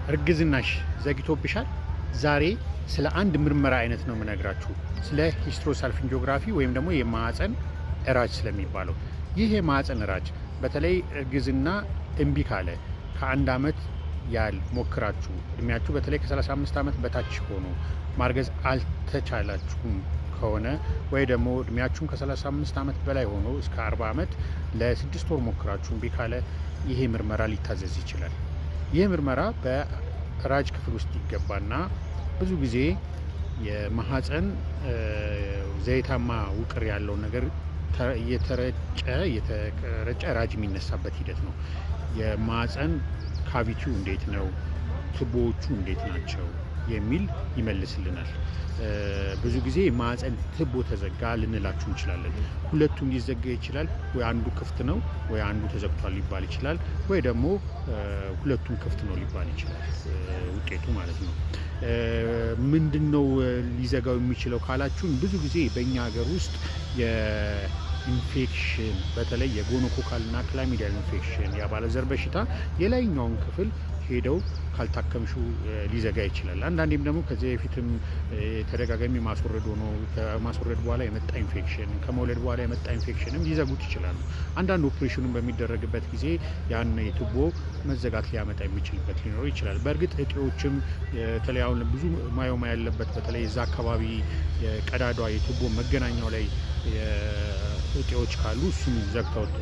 እርግዝናሽ ዘግይቶብሻል? ዛሬ ስለ አንድ ምርመራ አይነት ነው የምነግራችሁ፣ ስለ hysterosalpingography ወይም ደግሞ የማህፀን እራጅ ስለሚባለው። ይህ የማህፀን እራጅ በተለይ እርግዝና እምቢ ካለ፣ ከአንድ አመት ያህል ሞክራችሁ፣ እድሜያችሁ በተለይ ከ35 ዓመት በታች ሆኖ ማርገዝ አልተቻላችሁም ከሆነ፣ ወይ ደግሞ እድሜያችሁን ከ35 ዓመት በላይ ሆኖ እስከ 40 ዓመት ለ6 ወር ሞክራችሁ እምቢ ካለ ይሄ ምርመራ ሊታዘዝ ይችላል። ይህ ምርመራ በራጅ ክፍል ውስጥ ይገባና ብዙ ጊዜ የማህፀን ዘይታማ ውቅር ያለውን ነገር እየተረጨ እየተረጨ ራጅ የሚነሳበት ሂደት ነው። የማህፀን cavity ው እንዴት ነው፣ ቱቦዎቹ እንዴት ናቸው የሚል ይመልስልናል። ብዙ ጊዜ የማህፀን ቱቦ ተዘጋ ልንላችሁ እንችላለን። ሁለቱም ሊዘጋ ይችላል። ወይ አንዱ ክፍት ነው ወይ አንዱ ተዘግቷል ሊባል ይችላል። ወይ ደግሞ ሁለቱም ክፍት ነው ሊባል ይችላል። ውጤቱ ማለት ነው። ምንድን ነው ሊዘጋው የሚችለው ካላችሁን፣ ብዙ ጊዜ በእኛ ሀገር ውስጥ የኢንፌክሽን፣ በተለይ የ gonococcal እና chlamydial infection፣ የአባለዘር በሽታ የላይኛውን ክፍል ሄደው ካልታከምሹ ሊዘጋ ይችላል። አንዳንዴም ደግሞ ከዚህ በፊትም ተደጋጋሚ ማስወረድ ሆኖ ከማስወረድ በኋላ የመጣ ኢንፌክሽን፣ ከመውለድ በኋላ የመጣ ኢንፌክሽንም ሊዘጉት ይችላሉ። አንዳንድ ኦፕሬሽኑን በሚደረግበት ጊዜ ያን የቱቦ መዘጋት ሊያመጣ የሚችልበት ሊኖር ይችላል። በእርግጥ እጢዎችም፣ በተለይ አሁን ብዙ myoma ያለበት፣ በተለይ እዛ አካባቢ የቀዳዷ የቱቦ መገናኛው ላይ እጢዎች ካሉ እሱን ዘግተውት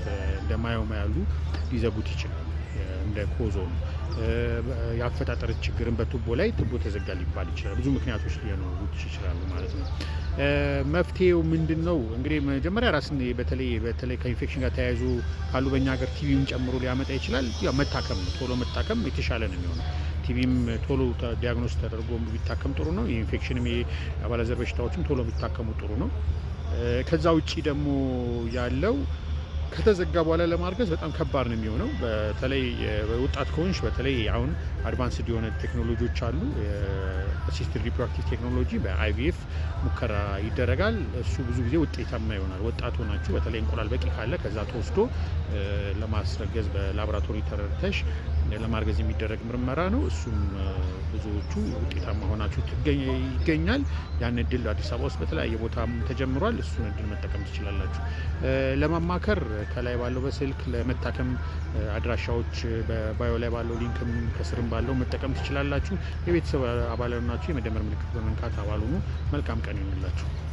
እንደ myoma ያሉ ሊዘጉት ይችላሉ። እንደ cause ነው። የአፈጣጠር ችግርን በቱቦ ላይ ቱቦ ተዘጋ ሊባል ይችላል። ብዙ ምክንያቶች ሊኖሩት ይችላሉ ማለት ነው። መፍትሄው ምንድን ነው? እንግዲህ መጀመሪያ ራስን በተለይ በተለይ ከኢንፌክሽን ጋር ተያይዞ ካሉ፣ በእኛ ሀገር TB ም ጨምሮ ሊያመጣ ይችላል። ያው መታከም ነው። ቶሎ መታከም የተሻለ ነው የሚሆነው። TB ም ቶሎ diagnose ተደርጎ ቢታከም ጥሩ ነው። የኢንፌክሽንም የአባላዘር በሽታዎችም ቶሎ ቢታከሙ ጥሩ ነው። ከዛ ውጪ ደግሞ ያለው ከተዘጋ በኋላ ለማርገዝ በጣም ከባድ ነው የሚሆነው። በተለይ ወጣት ከሆንሽ፣ በተለይ አሁን advanced የሆነ ቴክኖሎጂዎች አሉ። Assisted reproductive technology በ IVF ሙከራ ይደረጋል። እሱ ብዙ ጊዜ ውጤታማ ይሆናል። ወጣት ሆናችሁ በተለይ እንቁላል በቂ ካለ ከዛ ተወስዶ ለማስረገዝ፣ በላቦራቶሪ ተረድተሽ ለማርገዝ የሚደረግ ምርመራ ነው። እሱም ብዙዎቹ ውጤታማ ሆናችሁ ይገኛል። ያን እድል አዲስ አበባ ውስጥ በተለያየ ቦታ ተጀምሯል። እሱን እድል መጠቀም ትችላላችሁ። ለማማከር ከላይ ባለው በስልክ፣ ለመታከም አድራሻዎች በ bio ላይ ባለው link ም ከስርም ባለው መጠቀም ትችላላችሁ። የቤተሰብ አባል ናችሁ የመደመር ምልክት በመንካት አባል ሁኑ። መልካም ቀን ይሁንላችሁ።